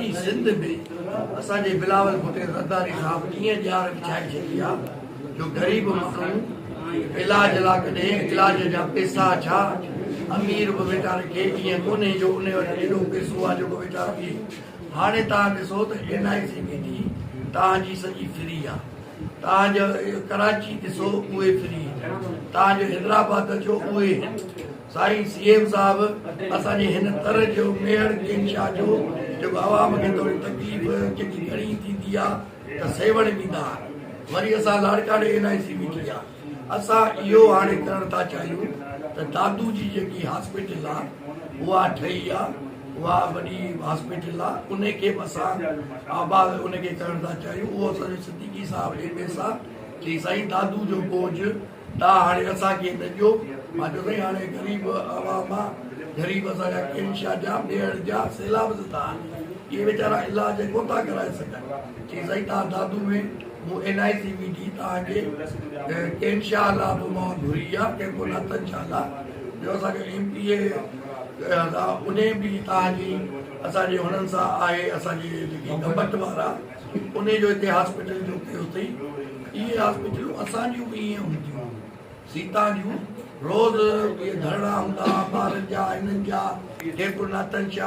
سڄي سنڌ ۾ اسان جي بلاول ڀٽي زرداري صاحب ائين ڄار وڇائي ڇڏي آ جو غريب ماڻهو علاج لا ڪڏهن علاج جا پيسا ڇا امير به ويچاري کي ائين ڪونهي جو ان وٽ ايڏو پيسو آ جيڪو ويچارو ڏئي. هاڻي توهان ڏسو ته اين آء سي بي ڊي توهان جي سڄي فري آ. توهان جو ڪراچي ڏسو اهي فري توهان جو حيدرآباد اچو اهي سائين سي ايم صاحب اسان جي هن تر جو ميهڙ ڪين شاهه جو جيڪو عوام کي ٿوري تڪليف جيڪي گهڻي ٿيندي آ ته سيوهڻ ويندا آهن وري اسان لاڙڪاڻي اين آء سي بي ڊي آ اسان اهو هاڻي ڪرڻ ٿا چاهيون ته دادو جي جيڪي هاسپيٽل آ اها ٺهي آ اها وڏي هاسپيٽل آ ان کي به اسان آباد ان کي ڪرڻ ٿا چاهيون اهو اسان جو صديقي صاحب ايم ايس آ چي سائين دادو جو بوجھ تان هاڻي اسان کي نه ڏيو مان چيو سائين هاڻي غريب عوام آ غريب اسان جا ڪين شاهه جا ميهڙ جا سيلاب زده آهن اهي ويچارا علاج ڪونه ٿا ڪرائي سگهن چي سائين تان دادو ۾ مون N I C V D توهان کي ڪين شاهه لا به مان گهري آ ڪنهن ڪو ناتن شاهه لا ٻيو اسان جو ايم پي اي انهي به توهان جي اسان جي هنن سان آهي اسان جي جيڪي گمبٽ وارا انهي جو هتي هاسپيٽل جو ڪيو اٿئي اهي هاسپيٽلون اسان جون به ائين هونديون سيتا جون روز اهي ڌرڻا هوندا ٻارن جا هنن جا خيرپور ناتن شاهه.